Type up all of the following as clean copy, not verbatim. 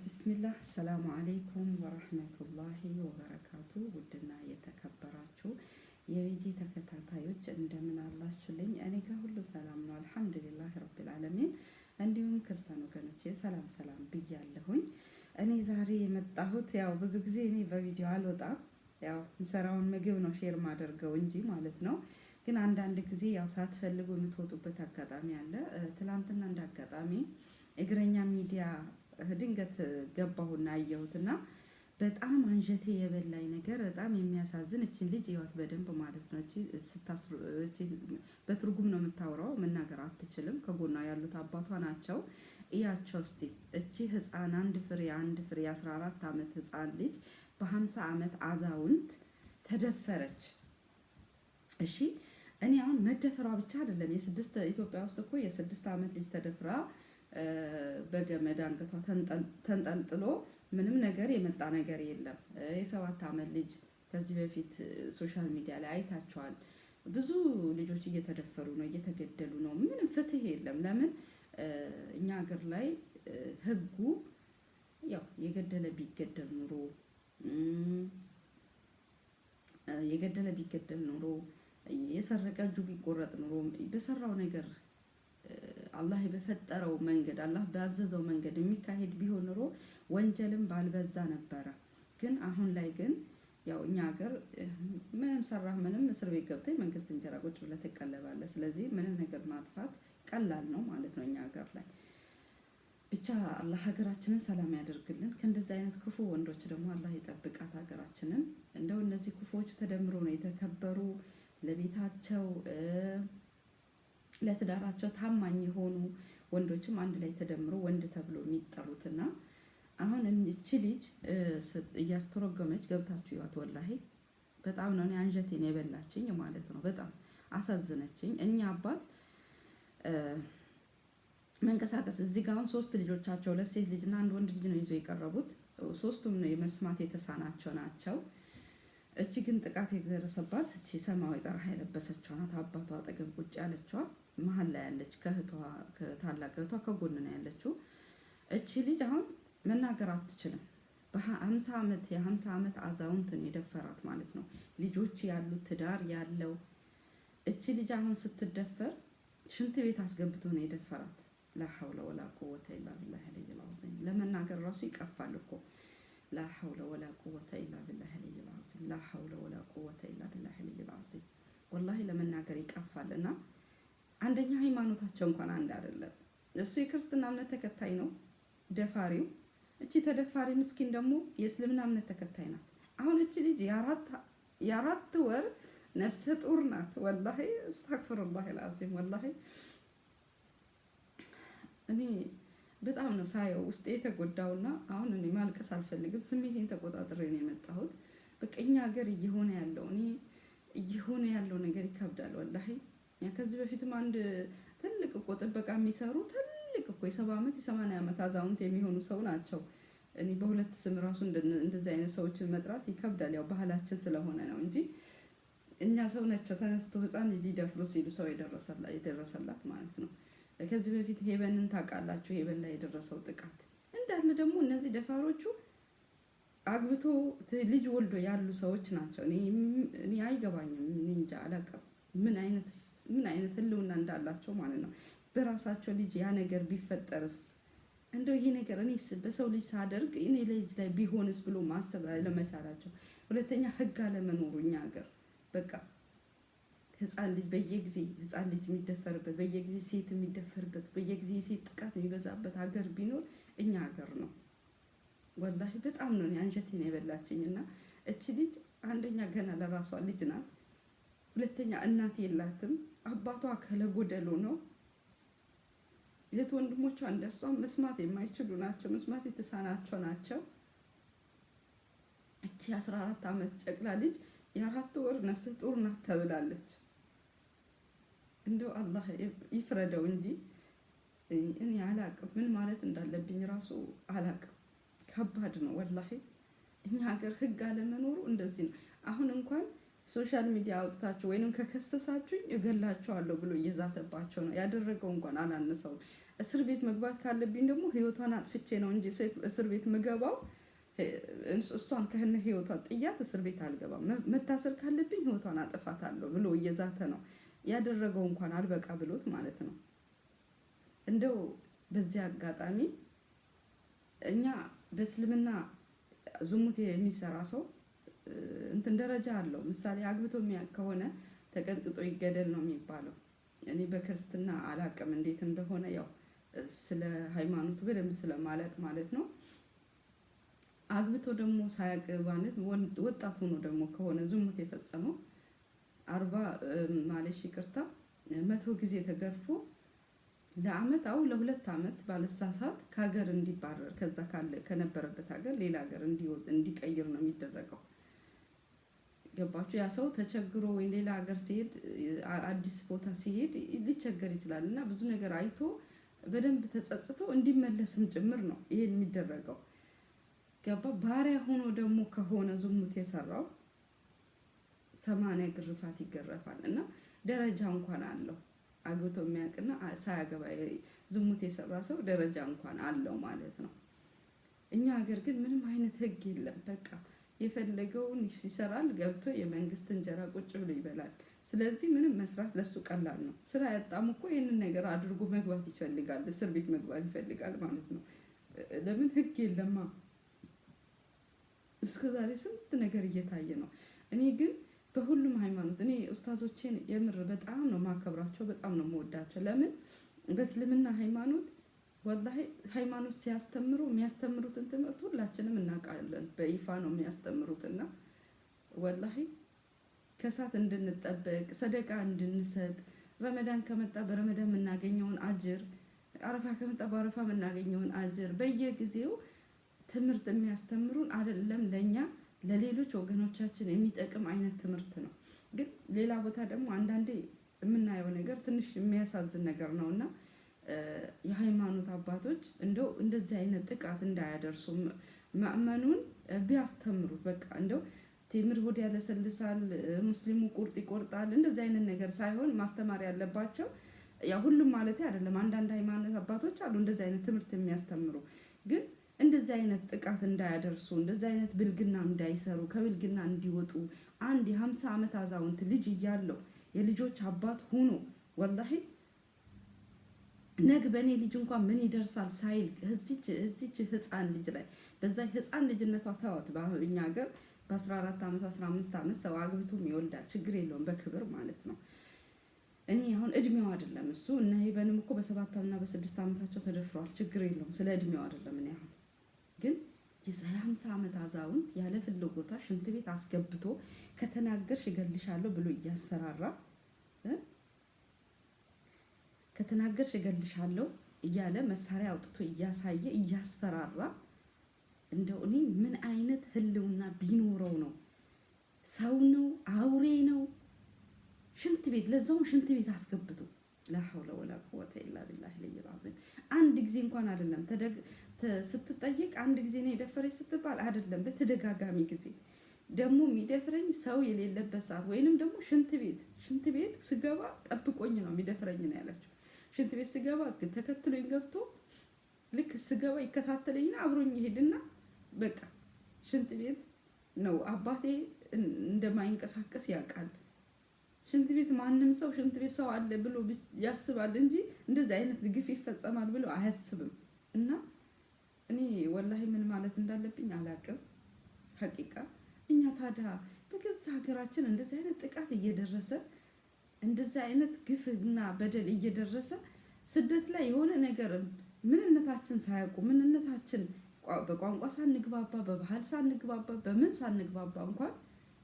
بسم الله السلام عليكم ورحمة الله وبركاته። ውድና የተከበራችሁ የቤጂ ተከታታዮች እንደምን አላችሁልኝ? እኔ ጋር ሁሉ ሰላም ነው الحمد لله رب العالمين። እንዲሁም ክርስቲያን ወገኖቼ ሰላም ሰላም ብያለሁኝ። እኔ ዛሬ የመጣሁት ያው ብዙ ጊዜ እኔ በቪዲዮ አልወጣም፣ ያው የምሰራውን ምግብ ነው share ማደርገው እንጂ ማለት ነው። ግን አንዳንድ ጊዜ ያው ሳትፈልጉ የምትወጡበት አጋጣሚ አለ። ትላንትና እንደ አጋጣሚ እግረኛ ሚዲያ ድንገት ገባሁና አየሁትና በጣም አንጀቴ የበላኝ ነገር በጣም የሚያሳዝን እችን ልጅ ህይወት በደንብ ማለት ነው። እቺ በትርጉም ነው የምታወራው፣ መናገር አትችልም። ከጎኗ ያሉት አባቷ ናቸው። እያቸው እስቲ እቺ ህፃን አንድ ፍሬ 14 ዓመት ህፃን ልጅ በ50 ዓመት አዛውንት ተደፈረች። እሺ እኔ አሁን መደፈሯ ብቻ አይደለም የስድስት ኢትዮጵያ ውስጥ እኮ የ6 ዓመት ልጅ ተደፍራ በገመድ አንገቷ ተንጠልጥሎ ምንም ነገር የመጣ ነገር የለም። የ7 ዓመት ልጅ ከዚህ በፊት social media ላይ አይታችኋል። ብዙ ልጆች እየተደፈሩ ነው፣ እየተገደሉ ነው። ምንም ፍትህ የለም። ለምን እኛ ሀገር ላይ ህጉ ያው የገደለ ቢገደል ኑሮ የሰረቀ እጁ ቢቆረጥ ኑሮ በሰራው ነገር አላህ በፈጠረው መንገድ አላህ ባዘዘው መንገድ የሚካሄድ ቢሆን ኑሮ ወንጀልም ባልበዛ ነበረ። ግን አሁን ላይ ግን ያው እኛ ሀገር ምንም ሰራህ ምንም እስር ቤት ገብተህ መንግስት እንጀራ ቁጭ ብለህ ትቀለባለህ። ስለዚህ ምንም ነገር ማጥፋት ቀላል ነው ማለት ነው እኛ ሀገር ላይ። ብቻ አላህ ሀገራችንን ሰላም ያደርግልን። ከእንደዚህ አይነት ክፉ ወንዶች ደግሞ አላህ ይጠብቃት ሀገራችንን። እንደው እነዚህ ክፉዎች ተደምሮ ነው የተከበሩ ለቤታቸው ለትዳራቸው ታማኝ የሆኑ ወንዶችም አንድ ላይ ተደምሮ ወንድ ተብሎ የሚጠሩትና አሁን እቺ ልጅ እያስተረጎመች ገብታችሁ ይዋት። ወላሂ በጣም ነው አንጀቴን የበላችኝ ማለት ነው። በጣም አሳዝነችኝ። እኛ አባት መንቀሳቀስ እዚህ ጋር አሁን ሶስት ልጆቻቸው ሁለት ሴት ልጅና አንድ ወንድ ልጅ ነው ይዞ የቀረቡት። ሶስቱም ነው የመስማት የተሳናቸው ናቸው። እቺ ግን ጥቃት የደረሰባት እቺ ሰማያዊ ጠርሃ የለበሰችዋ ናት። አባቷ አጠገብ ቁጭ ያለችዋ መሀል ላይ ያለች ከእህቷ ከታላቅ እህቷ ከጎን ነው ያለችው። እቺ ልጅ አሁን መናገር አትችልም። በ50 ዓመት የ50 ዓመት አዛውንትን የደፈራት ማለት ነው። ልጆች ያሉት ትዳር ያለው እቺ ልጅ አሁን ስትደፈር ሽንት ቤት አስገብቶ ነው የደፈራት። لا حول ولا قوة إلا بالله العلي العظيم። ለመናገር ራሱ ይቀፋል እኮ። لا حول ولا قوة إلا بالله العلي العظيم። لا حول ولا قوة إلا بالله العلي العظيم። ወላሂ ለመናገር ይቀፋል። እና አንደኛ ሃይማኖታቸው እንኳን አንድ አይደለም። እሱ የክርስትና እምነት ተከታይ ነው ደፋሪው። እቺ ተደፋሪ ምስኪን ደግሞ የእስልምና እምነት ተከታይ ናት። አሁን እቺ ልጅ የ4 ወር ነፍሰ ጡር ናት። ወላሂ أستغفر الله العظيم። ወላሂ እኔ በጣም ነው ሳየው ውስጤ የተጎዳውና አሁን እኔ ማልቀስ አልፈልግም። ስሜቴን ተቆጣጥሬ ነው የመጣሁት። በቃ እኛ ሀገር እየሆነ ያለው ነገር ይከብዳል። ወላሂ ከዚህ በፊትም አንድ ትልቅ እኮ ጥበቃ የሚሰሩ ትልቅ እኮ የ70 ዓመት የ80 ዓመት አዛውንት የሚሆኑ ሰው ናቸው። እኔ በሁለት ስም ራሱ እንደዚህ አይነት ሰዎችን መጥራት ይከብዳል። ያው ባህላችን ስለሆነ ነው እንጂ እኛ ሰው ናቸው ተነስቶ ህፃን ሊደፍሩ ሲሉ ሰው የደረሰላት ማለት ነው። ከዚህ በፊት ሄበንን ታውቃላችሁ? ሄበን ላይ የደረሰው ጥቃት እንዳለ ደግሞ እነዚህ ደፋሮቹ አግብቶ ልጅ ወልዶ ያሉ ሰዎች ናቸው። እኔ አይገባኝም፣ እንጃ አላውቅም ምን አይነት ህልውና እንዳላቸው ማለት ነው። በራሳቸው ልጅ ያ ነገር ቢፈጠርስ እንደው ይሄ ነገር እኔ በሰው ልጅ ሳደርግ እኔ ልጅ ላይ ቢሆንስ ብሎ ማሰብ አለመቻላቸው። ሁለተኛ ህግ አለመኖሩ እኛ ሀገር በቃ ህፃን ልጅ በየጊዜ ህፃን ልጅ የሚደፈርበት፣ በየጊዜ ሴት የሚደፈርበት፣ በየጊዜ ሴት ጥቃት የሚበዛበት ሀገር ቢኖር እኛ ሀገር ነው። ወላሂ በጣም ነው አንጀቴን የበላችኝ። እና እቺ ልጅ አንደኛ ገና ለራሷ ልጅ ናት፣ ሁለተኛ እናት የላትም፣ አባቷ ከለጎደሎ ነው። እህት ወንድሞቿ እንደሷ መስማት የማይችሉ ናቸው፣ መስማት የተሳናቸው ናቸው። እቺ 14 ዓመት ጨቅላ ልጅ የ4 ወር ነፍሰ ጡር ናት ተብላለች። እንደው አላህ ይፍረደው እንጂ እኔ አላቅም፣ ምን ማለት እንዳለብኝ ራሱ አላቅም። ከባድ ነው ወላሂ። እኛ ሀገር ህግ አለመኖሩ እንደዚህ ነው። አሁን እንኳን Social media አውጥታችሁ ወይንም ከከሰሳችሁኝ እገላችኋለሁ ብሎ እየዛተባቸው ነው። ያደረገው እንኳን አላነሰውም። እስር ቤት መግባት ካለብኝ ደግሞ ህይወቷን አጥፍቼ ነው እንጂ እስር ቤት ምገባው እሷን ከህነ ህይወቷ ጥያት እስር ቤት አልገባም። መታሰር ካለብኝ ህይወቷን አጥፋታለሁ ብሎ እየዛተ ነው። ያደረገው እንኳን አልበቃ ብሎት ማለት ነው። እንደው በዚህ አጋጣሚ እኛ በእስልምና ዝሙት የሚሰራ ሰው እንትን ደረጃ አለው። ምሳሌ አግብቶ የሚያውቅ ከሆነ ተቀጥቅጦ ይገደል ነው የሚባለው። እኔ በክርስትና አላቅም እንዴት እንደሆነ፣ ያው ስለ ሃይማኖቱ በደንብ ስለማላቅ ማለት ነው። አግብቶ ደግሞ ሳያውቅ ማለት ወጣት ሆኖ ደግሞ ከሆነ ዝሙት የፈጸመው 40 ማለት ይቅርታ 100 ጊዜ ተገርፎ ለአመት አው ለ2 አመት ባለሳሳት ከሀገር እንዲባረር፣ ከዛ ካለ ከነበረበት ሀገር ሌላ ሀገር እንዲቀይር ነው የሚደረገው። ገባችሁ? ያ ሰው ተቸግሮ ወይም ሌላ ሀገር ሲሄድ፣ አዲስ ቦታ ሲሄድ ሊቸገር ይችላል እና ብዙ ነገር አይቶ በደንብ ተጸጽቶ እንዲመለስም ጭምር ነው ይሄን የሚደረገው። ገባ? ባሪያ ሆኖ ደግሞ ከሆነ ዝሙት የሰራው 80 ግርፋት ይገረፋል እና ደረጃ እንኳን አለው። አግብቶ የሚያውቅና ሳያገባ ዝሙት የሰራ ሰው ደረጃ እንኳን አለው ማለት ነው። እኛ ሀገር ግን ምንም አይነት ህግ የለም። በቃ የፈለገውን ይሰራል፣ ገብቶ የመንግስት እንጀራ ቁጭ ብሎ ይበላል። ስለዚህ ምንም መስራት ለሱ ቀላል ነው። ስራ ያጣም እኮ ይህንን ነገር አድርጎ መግባት ይፈልጋል፣ እስር ቤት መግባት ይፈልጋል ማለት ነው። ለምን? ህግ የለማ። እስከ ዛሬ ስንት ነገር እየታየ ነው። እኔ ግን በሁሉም ሃይማኖት እኔ ኡስታዞቼን የምር በጣም ነው ማከብራቸው፣ በጣም ነው የምወዳቸው። ለምን? በእስልምና ሃይማኖት ወላሂ ሃይማኖት ሲያስተምሩ የሚያስተምሩትን ትምህርት ሁላችንም እናውቃለን። በይፋ ነው የሚያስተምሩትና ወላሂ ከእሳት እንድንጠበቅ፣ ሰደቃ እንድንሰጥ፣ ረመዳን ከመጣ በረመዳን የምናገኘውን አጅር፣ አረፋ ከመጣ በአረፋ የምናገኘውን አጅር፣ በየጊዜው ትምህርት የሚያስተምሩን አይደለም ለእኛ ለሌሎች ወገኖቻችን የሚጠቅም አይነት ትምህርት ነው። ግን ሌላ ቦታ ደግሞ አንዳንዴ የምናየው ነገር ትንሽ የሚያሳዝን ነገር ነው እና የሃይማኖት አባቶች እንደው እንደዚህ አይነት ጥቃት እንዳያደርሱ ምዕመኑን ቢያስተምሩት፣ በቃ እንደው ቴምር ሆድ ያለሰልሳል፣ ሙስሊሙ ቁርጥ ይቆርጣል፣ እንደዚህ አይነት ነገር ሳይሆን ማስተማር ያለባቸው፣ ያ ሁሉም ማለት አይደለም። አንዳንድ ሃይማኖት አባቶች አሉ እንደዚህ አይነት ትምህርት የሚያስተምሩ፣ ግን እንደዚህ አይነት ጥቃት እንዳያደርሱ፣ እንደዚህ አይነት ብልግና እንዳይሰሩ፣ ከብልግና እንዲወጡ። አንድ የ50 ዓመት አዛውንት ልጅ እያለው የልጆች አባት ሆኖ ወላሂ ነገ በእኔ ልጅ እንኳን ምን ይደርሳል ሳይል እዚች ህፃን ልጅ ላይ፣ በዛ ህፃን ልጅነቷ ተዋት። በእኛ ሀገር በ14 ዓመት 15 ዓመት ሰው አግብቶም ይወልዳል። ችግር የለውም በክብር ማለት ነው። እኔ አሁን እድሜው አይደለም እሱ፣ እነ ሄቨንም እኮ በ7 እና በ6 ዓመታቸው ተደፍረዋል። ችግር የለውም፣ ስለ እድሜው አይደለም። እኔ አሁን ግን የ50 ዓመት አዛውንት ያለ ፍላጎቷ ሽንት ቤት አስገብቶ ከተናገርሽ እገልሻለሁ ብሎ እያስፈራራ፣ ከተናገርሽ እገልሻለሁ እያለ መሳሪያ አውጥቶ እያሳየ እያስፈራራ፣ እንደው እኔ ምን አይነት ህልውና ቢኖረው ነው? ሰው ነው? አውሬ ነው? ሽንት ቤት፣ ለዛውም ሽንት ቤት አስገብቶ፣ لا حول ولا قوة إلا بالله العلي العظيم። አንድ ጊዜ እንኳን አይደለም ስትጠይቅ፣ አንድ ጊዜ ነው የደፈረኝ ስትባል አይደለም፣ በተደጋጋሚ ጊዜ። ደግሞ የሚደፍረኝ ሰው የሌለበት ሰዓት ወይንም ደግሞ ሽንት ቤት ስገባ ጠብቆኝ ነው የሚደፍረኝ ነው ያለችው። ሽንት ቤት ስገባ ተከትሎኝ ገብቶ ልክ ስገባ ይከታተለኝና አብሮኝ ይሄድና በቃ ሽንት ቤት ነው፣ አባቴ እንደማይንቀሳቀስ ያውቃል። ሽንት ቤት ማንም ሰው ሽንት ቤት ሰው አለ ብሎ ያስባል እንጂ እንደዚህ አይነት ግፍ ይፈጸማል ብሎ አያስብም። እና እኔ ወላሂ ምን ማለት እንዳለብኝ አላቅም። ሀቂቃ እኛ ታዲያ በገዛ ሀገራችን እንደዚህ አይነት ጥቃት እየደረሰ፣ እንደዚህ አይነት ግፍና በደል እየደረሰ፣ ስደት ላይ የሆነ ነገር ምንነታችን ሳያውቁ፣ ምንነታችን በቋንቋ ሳንግባባ፣ በባህል ሳንግባባ፣ በምን ሳንግባባ እንኳን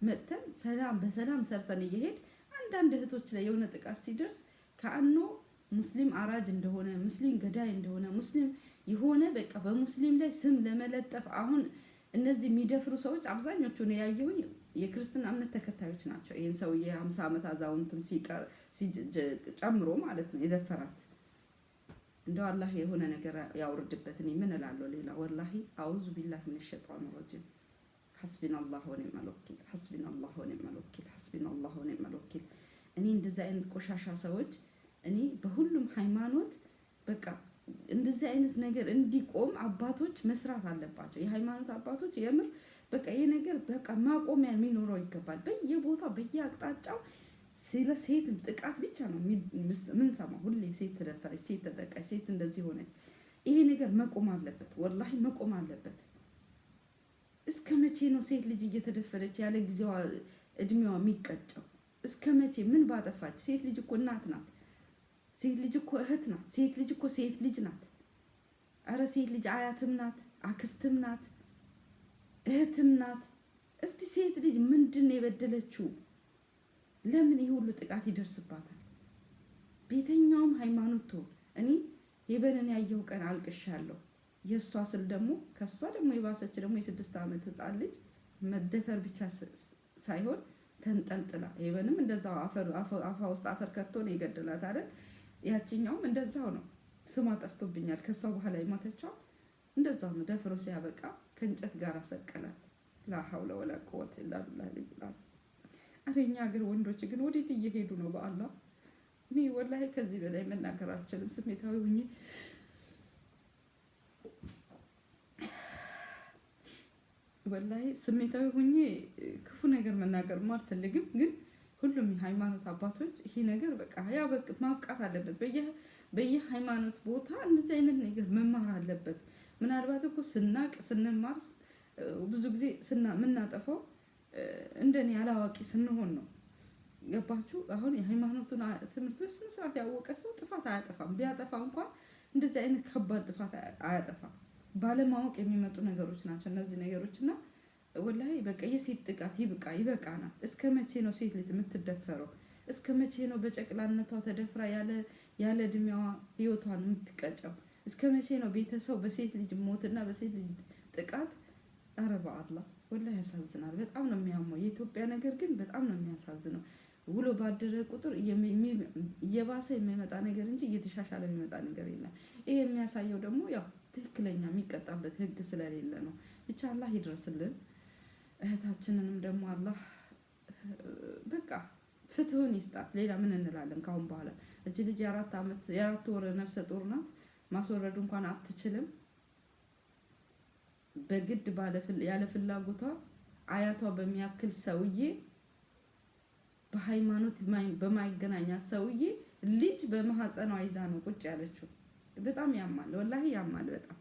መጥተን ሰላም በሰላም ሰርተን እየሄድ አንዳንድ እህቶች ላይ የሆነ ጥቃት ሲደርስ ከአኖ ሙስሊም አራጅ እንደሆነ፣ ሙስሊም ገዳይ እንደሆነ፣ ሙስሊም የሆነ በቃ በሙስሊም ላይ ስም ለመለጠፍ። አሁን እነዚህ የሚደፍሩ ሰዎች አብዛኞቹ ነው ያየሁኝ የክርስትና እምነት ተከታዮች ናቸው። ይህን ሰው የ50 ዓመት አዛውንትም ሲቀር ጨምሮ ማለት ነው የደፈራት። እንደው አላህ የሆነ ነገር ያውርድበት። እኔ ምን እላለሁ ሌላ? ወላሂ أعوذ بالله من الشيطان الرجيم። حسبنا الله ونعم الوكيل፣ حسبنا الله ونعم الوكيل፣ حسبنا الله ونعم الوكيل። እኔ እንደዚህ አይነት ቆሻሻ ሰዎች እኔ በሁሉም ሃይማኖት በቃ እንደዚህ አይነት ነገር እንዲቆም አባቶች መስራት አለባቸው። የሃይማኖት አባቶች የምር በቃ ይሄ ነገር በቃ ማቆሚያ የሚኖረው ይገባል። በየቦታው በየአቅጣጫው ስለ ሴት ጥቃት ብቻ ነው የምንሰማው። ሁሌም ሴት ተደፈረች፣ ሴት ተጠቃች፣ ሴት እንደዚህ ሆነች። ይሄ ነገር መቆም አለበት፣ ወላሂ መቆም አለበት። እስከ መቼ ነው ሴት ልጅ እየተደፈረች ያለ ጊዜዋ እድሜዋ የሚቀጨው? እስከ መቼ? ምን ባጠፋች? ሴት ልጅ እኮ እናት ናት። ሴት ልጅ እኮ እህት ናት። ሴት ልጅ እኮ ሴት ልጅ ናት። አረ ሴት ልጅ አያትም ናት፣ አክስትም ናት፣ እህትም ናት። እስቲ ሴት ልጅ ምንድን ነው የበደለችው? ለምን ይህ ሁሉ ጥቃት ይደርስባታል? ቤተኛውም ሃይማኖት ትሆን እኔ ሄበንን ያየሁ ቀን አልቅሻለሁ። የእሷ ስል ደግሞ ከእሷ ደግሞ የባሰች ደግሞ የ6 ዓመት ህፃን ልጅ መደፈር ብቻ ሳይሆን ተንጠልጥላ፣ ሄበንም እንደዛው አፏ ውስጥ አፈር ከቶ ነው የገደላት አይደል? ያችኛውም እንደዛው ነው። ስሟ ጠፍቶብኛል። ከእሷ በኋላ የሞተችው እንደዛው ነው። ደፍሮ ሲያበቃ ከእንጨት ጋር ሰቀላት። لا حول ولا قوة إلا بالله። ኧረ እኛ ሀገር ወንዶች ግን ወዴት እየሄዱ ነው? በአላህ እኔ ወላሂ ከዚህ በላይ መናገር አልችልም። ስሜታዊ ሁኜ ወላሂ ስሜታዊ ሁኜ ክፉ ነገር መናገር አልፈልግም። ግን ሁሉም የሃይማኖት አባቶች ይሄ ነገር በቃ ያ ማብቃት አለበት። በየሃይማኖት ቦታ እንደዚህ አይነት ነገር መማር አለበት። ምናልባት እኮ ስናቅ ስንማር ብዙ ጊዜ የምናጠፋው እንደኔ ያላዋቂ ስንሆን ነው። ገባችሁ? አሁን የሃይማኖቱን ትምህርት በስነ ስርዓት ያወቀ ሰው ጥፋት አያጠፋም። ቢያጠፋ እንኳን እንደዚህ አይነት ከባድ ጥፋት አያጠፋም። ባለማወቅ የሚመጡ ነገሮች ናቸው እነዚህ ነገሮች እና ወላሂ በቃ የሴት ጥቃት ይብቃ፣ ይበቃናል። እስከ መቼ ነው ሴት ልጅ የምትደፈረው? እስከ መቼ ነው በጨቅላነቷ ተደፍራ ያለ እድሜዋ ህይወቷን የምትቀጨው? እስከ መቼ ነው ቤተሰብ በሴት ልጅ ሞትና በሴት ልጅ ጥቃት? ኧረ በአላህ ወላሂ ያሳዝናል። በጣም ነው የሚያመው የኢትዮጵያ ነገር ግን በጣም ነው የሚያሳዝነው። ውሎ ባደረ ቁጥር እየባሰ የሚመጣ ነገር እንጂ እየተሻሻለ የሚመጣ ነገር የለም። ይሄ የሚያሳየው ደግሞ ያው ትክክለኛ የሚቀጣበት ህግ ስለሌለ ነው። ብቻ አላህ ይድረስልን። እህታችንንም ደግሞ አላህ በቃ ፍትሁን ይስጣት። ሌላ ምን እንላለን ካሁን በኋላ? እች ልጅ የ4 ዓመት የ4 ወር ነፍሰ ጡር ናት። ማስወረድ እንኳን አትችልም። በግድ ያለ ፍላጎቷ አያቷ በሚያክል ሰውዬ፣ በሃይማኖት በማይገናኛት ሰውዬ ልጅ በማህፀኗ ይዛ ነው ቁጭ ያለችው። በጣም ያማል፣ ወላሂ ያማል በጣም።